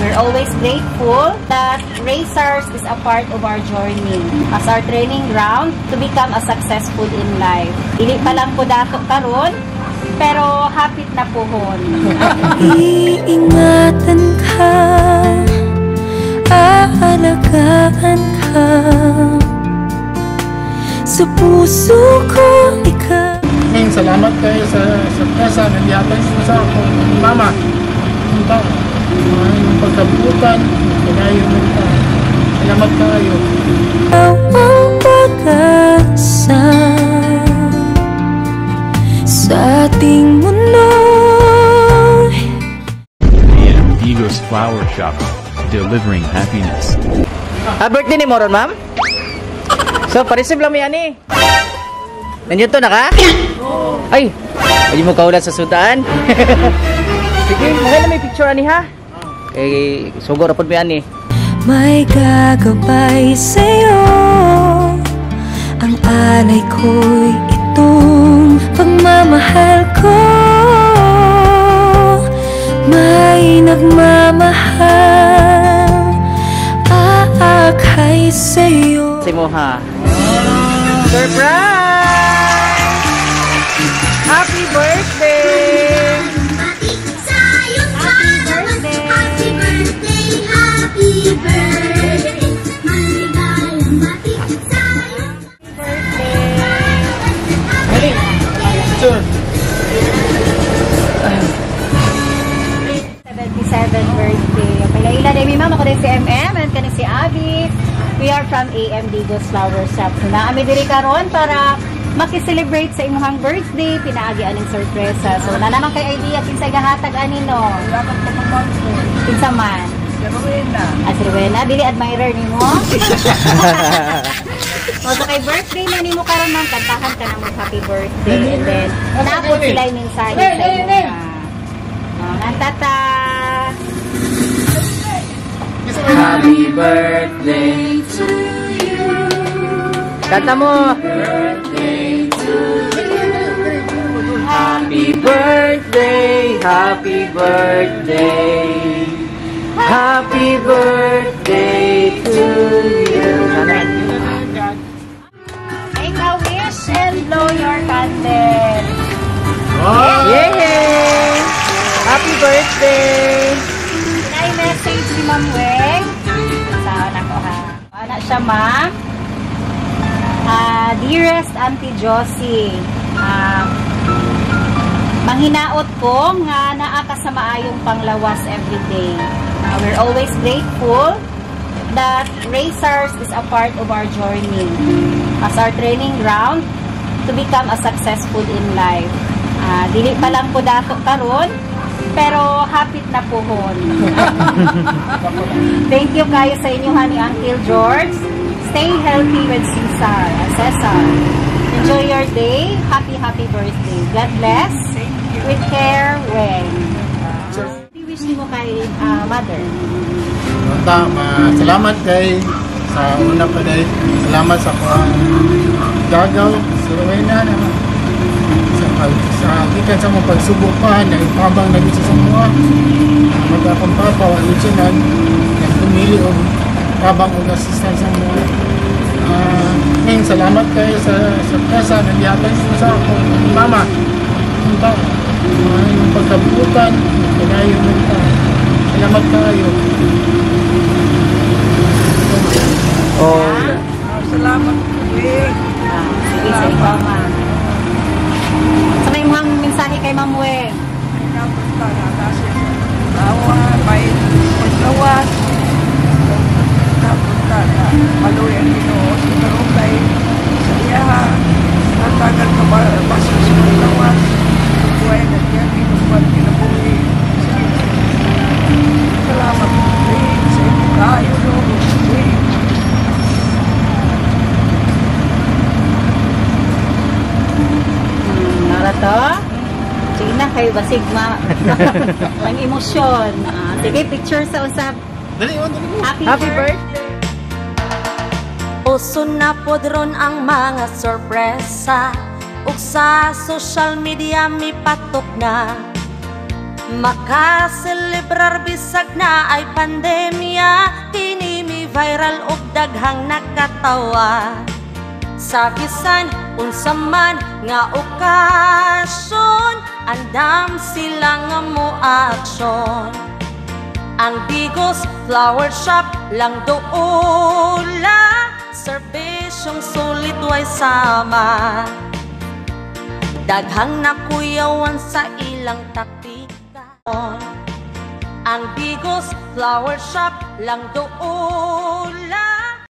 We're always grateful that Racers is a part of our journey as our training ground to become a successful in life. Dili pa lang po dato karon, pero hapit na puhon. Iingatan ka, aalagaan ka. Sa puso ko ikaw. Ngayon, salamat kayo sa sorpresa na gihatag mo sa akong mama. Unta, yung pagkabutan, padayon mo ta. Salamat kayo. Ang pag-asa sa ating mundo. AM Digos Flower Shop, delivering happiness. Ah, birthday ni Moron, ma'am? So, pa-receive lang mi ani. Nandiyan to na ka? Ay, pwede mo kaulat sa sudan. Sige, okay na may picture ani ha. Eh, sugor ra pud mi ani. May gagabay sa'yo. Ang alay ko'y itong pagmamahal ko. May nagmamahal, aakay sa'yo. Si mo ha. Surprise! Happy birthday! Happy birthday! Happy birthday, happy birthday. Maligayang bati sa'yo. Dali. Picture. 77 birthday. Okay, laila din mi ma'am, ako din si MM and kani si Abby. We are from AM Digos Flower Shop. So naa mi diri karon para maki-celebrate sa imong birthday, pinaagi aning sorpresa. So na naman kay idea kinsay gahatag ani no. Kinsa man? Si Rowena. Ah, si Rowena, dili admirer nimo? O, so kay birthday na nimo karon ma'am, kantahan ka na mo happy birthday and then naapod sila yung mensahe sa imo. Oh, tata. Happy birthday to you. Kanta mo. Happy birthday, happy birthday. Happy birthday to you. Sana. Make a wish and blow your candle. Yay! Happy birthday! May message si Ma'am Weng. Sa ko ha. Ana siya, ma'am. Dearest Auntie Josie, manghinaot ko nga naa ka sa maayong panglawas every day. We're always grateful that Racers is a part of our journey as our training ground to become a successful in life. Dili pa lang po dato karon, pero hapit na puhon. Thank you kayo sa inyo, honey, Uncle George. Stay healthy with Cesar. Cesar. Enjoy your day. Happy, happy birthday. God bless. With care, Weng. Wish mo kay mother. Unta, salamat kay sa una pa day. Salamat sa kuang gagaw, si Rowena na sa pag sa gikan sa mga pagsubok pa nagpabang na sa mga mag akong papa wa siya nagpumili og tabang og assistance sa mga. Ngayon, salamat kayo sa sorpresa na gihatag mo sa akong mama. Unta, yung pagkabutan, padayon mo ta. Salamat kayo. Oh, Salamat, Weng. Sige, sa ikaw, ma'am. Sa may mga mensahe kay Ma'am Weng. Ikaw, basta na siya sa awa, may paglawas. Napunta na maloy ang Ginoo sa karugay sa iyaha. Natagal ka ba baso sa paglawas. Buhay na siya, kinukuan, kinabuhi. Salamat, Weng, sa imong kaayo, no, Weng. Nara to? Sige na kayo, basig ma. Ang emosyon. Sige, picture sa usap. Dali, oh, dali mo. Happy, Happy birthday. birthday! Uso na pod ron ang mga sorpresa, ug sa social media mipatok na. Makaselebrar bisag na ay pandemya. Kini mi viral og daghang nakatawa. Sa bisan unsa man nga okasyon, andam sila nga mo aksyon. Ang Digos Flower Shop lang duula, serbisyong sulit way sama. Daghang nakuyawan sa ilang taktika. Ang Digos Flower Shop lang duula.